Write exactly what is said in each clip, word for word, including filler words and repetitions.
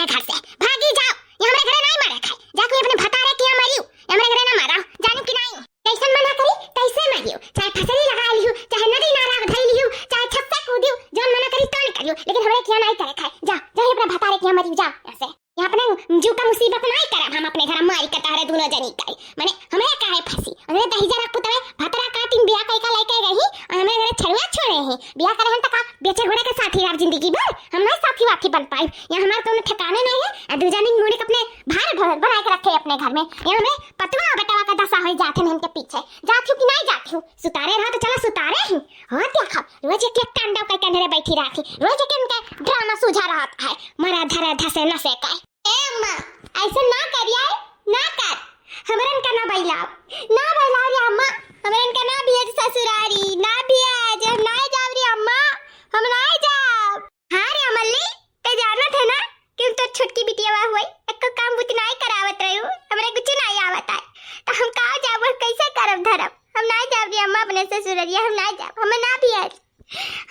घर से भागी जाओ, ये हमरे घरे नाहीं मरे खाए, जा कोई अपने भतारे के यहाँ मरियो, ये हमरे घरे ना मरा, जानिउ कि नाहीं? कैसन मना करी, कैसे मरियो, चाहे फसरी लगा लियो, चाहे नदी नारा धई लियो, चाहे छत से कूदियो, जौन मना करी तौन करियो, लेकिन हमरे के यहाँ नाहीं करे खाए, जा, जा ही अपने भतारे के यहाँ मरियो, जा यहाँ से। यहाँ अपने जू का मुसीबत नाहीं करब हम अपने घर मारी के तहरे दुनो जनी का। मने हमरे काहे फंसी? हमरे दहिजरा पुतवे भतरा काटिन बियाह कइका लइके गई, और हमरे घरे छड़ुआ छोड़े हैं। बियाह करे हम त का बेचे घोड़े के साथी रहब जिंदगी भर? हम नाहीं साथी वाथी बन पाई। यहाँ हमार कौनो ठिकाने नाहीं है। आ दू जनी मुड़ी के अपने भार भ-, बनाए के रखे अपने घर में। यहाँ हमरे पतवा बेटवा का दशा होई जात है इनके पीछे। जात हूँ कि नाहीं जात हूँ? सुतारे रहा तो चला सुतारे ही। हाँ देखा, रोज एक एक कांडव कइके अंधेरे बैठी रहती। रोज एक इनका ड्रामा सूझा रहत है। मरा धरे धसे नसे का। ए अम्मा, ऐसे ना करिया, ना कर। हमरन का ना बइलाव, ना बइलाव रे अम्मा, हमरन का ना भेज ससुरारी, ना भेज, हम ना जाब रे अम्मा, हम ना जाब। हाँ रे अमली, ते जानत है ना कि हम तोर छोटकी बिटिया हुई, एको काम बुत नाहीं करावत रही, हमरे कुछ नाहीं आवत है, तो हम का जाब, कैसे करब धरब? हम ना जाब रे अम्मा अपने ससुररिया, हम ना जाब, हम ना भेज,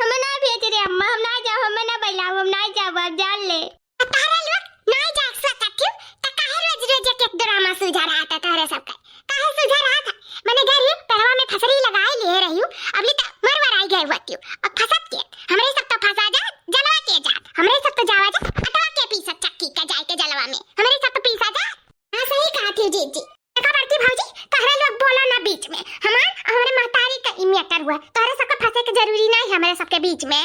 हम ना भेज रे अम्मा, हम ना जाब, हम ना बइलाव, हम ना जाब, अब जान ले। तहरे लोग नाहीं जा सकत हो, त काहे रोज रोज एक एक ड्रामा सूझा रहत है तहरे सबका? काहे सूझा रहत है? मने घर ही पेड़वा में फसरी लगाए लिए रही हूँ, अबली त मर वराई गए होती हूँ। अब फसत के, हमरे सब तो फंसा जा, जलवा के जात, हमरे सब तो जावा जा, अटवा के पीसत चक्की का जाए के जलवा में, हमरे सब तो पीसा जा। हाँ, सही कहा थी जीजी। देखा बड़की भौजी, तहरे लोग बोला ना बीच में, हमार, हमरे महतारी का ई मैटर हुआ, तहरे सबका फंसे के जरूरी नाहीं है हमरे सबके बीच में।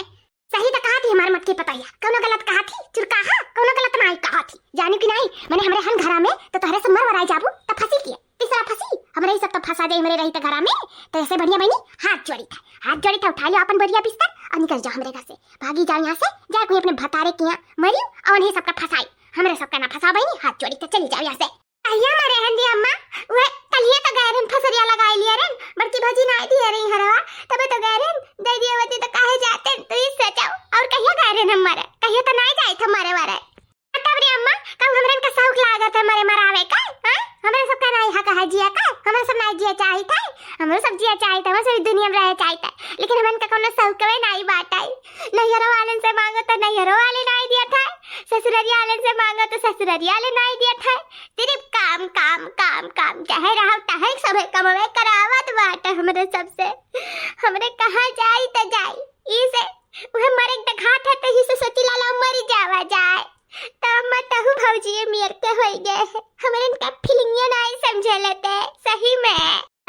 सही त कहा थी हमार मटकी पतोहिया, कौनो गलत कहा थी चुरकाहा, कौनो गलत नाहीं कहा थी। जानी कि नाहीं, मने हमरे हन घरा में तो तोहरे से मर वराई जाबू, त फंसी के, तीसरा फंसी, हमरे ही सब तो फंसा जाई, हमरे रही त घरा में, तो ऐसे बढ़िया बनी, हाथ जोड़ी था, हाथ जोड़ी था, उठा लियो अपन बोरिया बिस्तर और निकल जाओ हमरे घर से, भागी जाओ यहाँ से, जाए कोई अपने भतारे के यहाँ मरी और उन्हीं सबका फंसाई, हमरे सबका ना फंसाओ बहनी, हाथ जोड़ी था, चली जाओ यहाँ से। कहिया मरे हन दी अम्मा? उहे कलिया तो गए रहन, फसरिया लगाए लिए रहन, बड़की भौजी नाहीं दिए रही हरवा, तबे तो गए रहन, दे दिए होती तो काहे जाते, तू ही सोचाओ। और कहिया गए रहन हम मरे? कहिया तो नाहीं जाए थे मरे वरे। तब रे अम्मा, कब हमरन का शौक लागत है मरे मरावे का? हाँ? हमरे सबका नाहीं हक है जिया का? हमरे सब नाहीं जिया चाहित है? हमरे सब जिया चाहित है, हमरे सब ई दुनिया में रहे चाहित है, लेकिन हमन का कौनो शौकवे नाहीं बाटे। नैहरो वालन से मांगो तो नैहरो वाले नाहीं दिया था, ससुररिया वालन से मांगो तो ससुररिया वाले नाहीं दिया था। सिर्फ काम, काम, काम, काम, चाहे रहो, चाहे सभे कमवे करावत बाटे हमरे सबसे। हमरे कहाँ जाई त जाई, ई से उहे मरे के घाट है, तही से सोची लाला मरी जावा जाए। त अम्मा तहु भौजी मेर के होई गए है, हमरे इनका फीलिंगे नाहीं समझे लेते, सही में।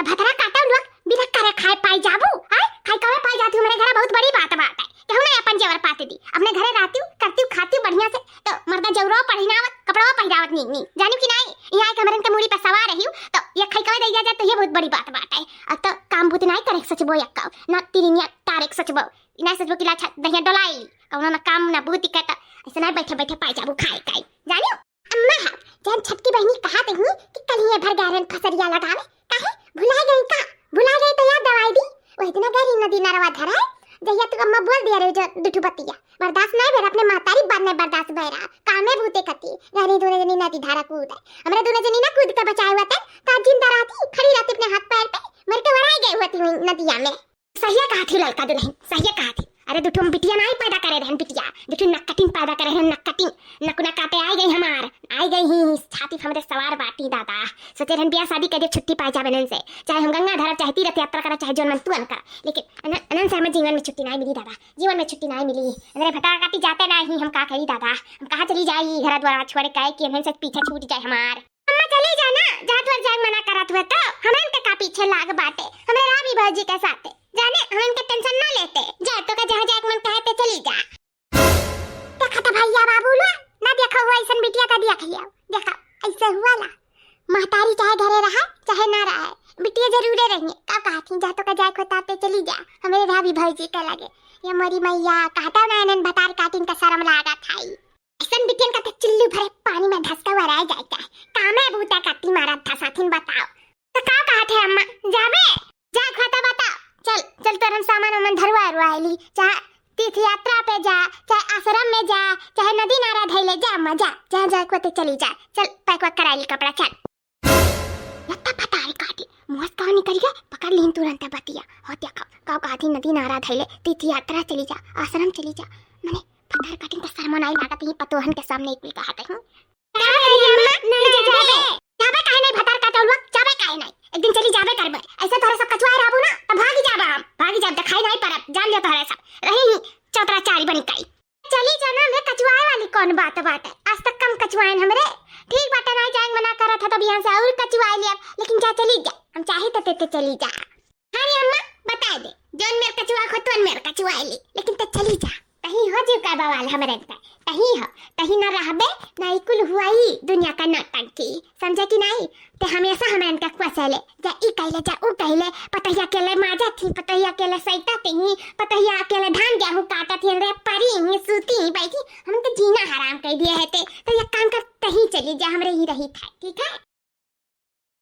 भतरा काटब लोग, बिना करे खाए पाई जाबू, आय? खाए कवे पाई जाती हमरे घरा, बहुत बड़ी बात, बात है। केहू नाहीं अपन जेवर पाते दी, अपने घरे रहती हूँ, करती हूँ, खाती हूँ बढ़िया से, तो मर्दा जौरवा पहनावत, कपड़वा पहिरावत नीक नीक, जानी कि नाहीं? यहाँ एक हमरन के मूड़ी पे सवार रही हूँ, तो ये खाए कवे दे जाए, तो ये बहुत बड़ी बात, बात है। अब तो काम बुत नाहीं करे सचबो यक्का, ना तिरिनिया तारे सचबो, ना सचबो कि लाछा दहिया डोलाई, कौनो ना काम ना बूती करता, ऐसे नाहीं बैठे बैठे पाई जाबू खाए खाए, जानियो? अम्मा है, जौन छटकी बहिनी कहा देही कि कलिए भर गैरन फसरिया लगावे, काहे? भुला गई का? भुला गई तो याद दिवाई दी। वही दिन गैरी नदी नरवा धरा है, जहिया तू अम्मा बोल दिया रहे जो दुठू बतिया। बर्दाश्त नाहीं भेरा, अपने महतारी बाद में बर्दाश्त भेरा। कामे बूते कती, गैरी दोनों जनी नदी धारा कूद है। हमरे दोनों जनी ना कूद के बचाए हुआ थे, तो आज जिंदा रहती, खड़ी रहती अपने हाथ पैर पे, मर के वराई गए हुआ थी नदिया में। सहिया कहा थी ललका दुल्हन, सहिया कहा थी। अरे दुठुम बिटिया नाहीं पैदा करे रहन बिटिया, दुठुम नक्कटिन पैदा करे रहन नक्कटिन। नकुना काटे आई गई हमार, आई गई ही छाती पे हमरे सवार बाटी दादा। सोचे रहन बियाह शादी कर दे, छुट्टी पाए जावे नन से, चाहे हम गंगा धरब, चाहे तीर्थ यात्रा करब, चाहे जौन मन तुअन कर, लेकिन अन-, अनन से हमें जीवन में छुट्टी नाहीं मिली दादा, जीवन में छुट्टी नाहीं मिली। अरे भतार काटी जाते नाहीं, हम का करी दादा, हम कहाँ चली जाई घर द्वार छोड़ के कि अनन से पीछे छूट जाए हमार। अम्मा चली जा ना, जहाँ तोर जाए मना करत हुए तो, हमन के का पीछे लाग बाटे, हमरे रावी भौजी के साथे। जाने, हमन के टेंशन ना लेते, जा तो का जहाँ जाए मन कहे ते चली जा। देखा था भैया बाबू लो, ना देखा हुआ ऐसन बिटिया का देख लिया, देखा ऐसे हुआ ला। महतारी चाहे घरे रहा, चाहे ना रहे, बिटिया जरूरे रहिए। का कहा थी, जा तो का जाए खोता ते चली जा, हमरे रावी भौजी के लगे। ये मोरी मैया, कहता ना इन्हन भतार काटिन का शर्म लागा था। ऐसन बिटियन का तो चुल्लू भरे पानी में धसका हुआ रह जाए, कामे बूता काटी मारत था साथिन बताओ। तो का कहत है अम्मा, जाबे? जा खाता बता। चल, चल तोर हम सामान वामान धरवा रुआ ली, चाहे तीर्थ यात्रा पे जा, चाहे आश्रम में जा, चाहे नदी नारा धैले जा अम्मा, जा, जा, जा, कोते चली जा, चल पैक वैक करा ली कपड़ा, चल। लत्ता फटा रे काटी, मुँह से कहाँ निकल गया, पकड़ लीन तुरंत बतिया। हो देखा, का कहती नदी नारा धैले, तीर्थ यात्रा चली जा, आश्रम चली जा, मने भतार काटिन त शर्मो नाई लागत ही, पतोहन के सामने इतनी कहत हूँ। का करी अम्मा? नहीं जाबे। जाबे काहे नहीं भतार काटे हुआ? जाबे काहे नहीं? एक दिन चली जाबे करबे। ऐसे तोहरे सब कचुआए रहबू ना, त भागी जाबे हम। भागी जाबे, देखाई नहीं परब। जान लियो तोहरे सब। रही ही चौतरा चारी बनी काई। चली जाना में कचुआए वाली कौन बात बाटे? आज तक कम कचुआइन हमरे। ठीक बाटे, नहीं जाए मना करत है, तब यहाँ से और कचुआए लिया। लेकिन जा, चली जा, हम चाहे तो ते, ते चली जा। हाँ रे अम्मा, बताए दे, जौन मेर कचुआ खो, तौन मेर कचुआए ली, लेकिन ते चली जा। तही हो जीव का बवाल हमरे पे, तही हो, तही ना रहबे, ना ई कुल हुआई दुनिया का नौटंकी, समझे कि नहीं? ते हमेशा हमरे इनका कुआ से ले, जा ई कहले, जा ऊ कहले, पतोहिया अकेले माजत ही, पतोहिया अकेले सैतत ही, पतोहिया अकेले धान गेहूं काटत ही, रे परी ही, सूती ही, बैठी, हम तो जीना हराम कर दिए है ते। तो एक काम कर, तही चली जा, हमरे ही रही था, ठीक है?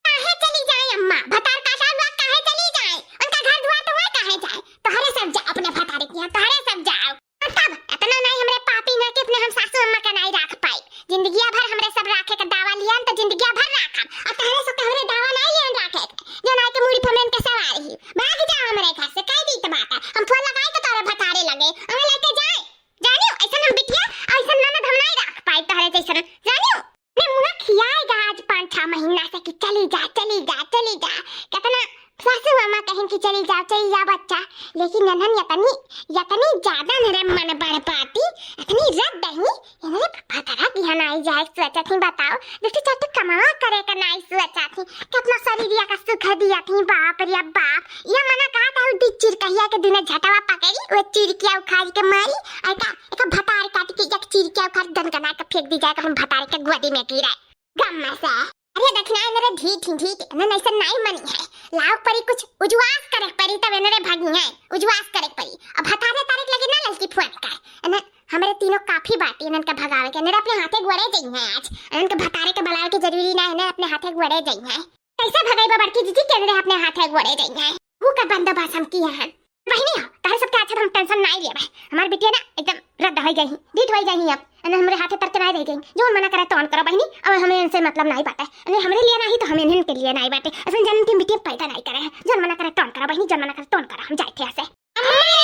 काहे चली जाए अम्मा? भतार काटा हुआ काहे चली जाए? उनका घर दुआर तो हुआ काहे जाए? तोहरे सब जा अपने भतारे के यहाँ, तोहरे सब जाओ। तब इतना नहीं हमरे पापी ना कि अपने हम सासू अम्मा का नहीं राख पाई। जिंदगिया भर हमरे सब राखे का दावा लियन तो जिंदगिया भर राखम। और तोहरे सब के हमरे दावा नहीं लियन राखे के। जो नाई के मूड़ी फमरन के सवार ही। भाग जा हमरे घर से, कह दी तो बात है। हम फोन लगाए तो तोहरे भतारे लगे। हमें लेके जाए। जानियो, ऐसा हम बिटिया, ऐसा ननद हम नहीं राख पाई तोहरे जैसन। जानियो? ने मुँह खियाएगा आज पाँच छह महीना से कि चली जा, चली जा, चली जा। कितना सासू अम्मा कहें कि चली जा, चली जा बच्चा, लेकिन ननन यतनी, यतनी ज्यादा मेरे मन बरपाती, इतनी रद्द ही, इन्हें पता रहा कि हम आई जाए सोचा थी, बताओ, दुटी चाटी कमावा करे का नहीं सोचा थी, कितना शरीरिया का सुख दिया थी, बाप रे बाप, ये मना कहा था, दी चिरकहिया के दुने झटवा पकड़ी, वो चिरकिया उखाड़ के मारी, और का, एक भतार काट के एक चिरकिया उखाड़ दनकना के फेंक दी जाए, अपन भतार के गोदी में गिराए। गम्मा से। अरे दखिना, एनरे ढीठ ही ढीठ, एनन ऐसन नाई मनी है। लाओ परी कुछ उजवास करे परी, तब एनरे भागी है। उजवास करे परी। अब भतारे तारे के लगे ना ललकी फुआ का। एनन हमरे तीनों काफी बाटी, एनन के भगावे के। एनरे अपने हाथे गोड़े जई है आज। एनन के भतारे के बुलावे के जरूरी ना है, एनरे अपने हाथे गोड़े जई है। कैसे भगाई बा बड़की जीजी के एनरे अपने हाथे गोड़े जई है? वो का बंदोबस्त हम किए हैं। बहिनी हो, तहरे सबके अच्छा हम टेंशन नाई लेबे। हमार बिटिया ना एकदम रद्द होई गई, ढीठ होई गई अब। एने हमरे हाथे तर के नाई रह गई। जौन मना करे तौन करो बहिनी, अब हमें इनसे मतलब नाई बाटे। एने हमरे लिए नाई तो हम इन्हन के लिए नाई बाटे। असन जनन के बिटिया पैदा नाई करे हैं। जौन मना करे तौन करो बहिनी, जौन मना करे तौन करो, हम जाए थे यहाँ से। अम्मा,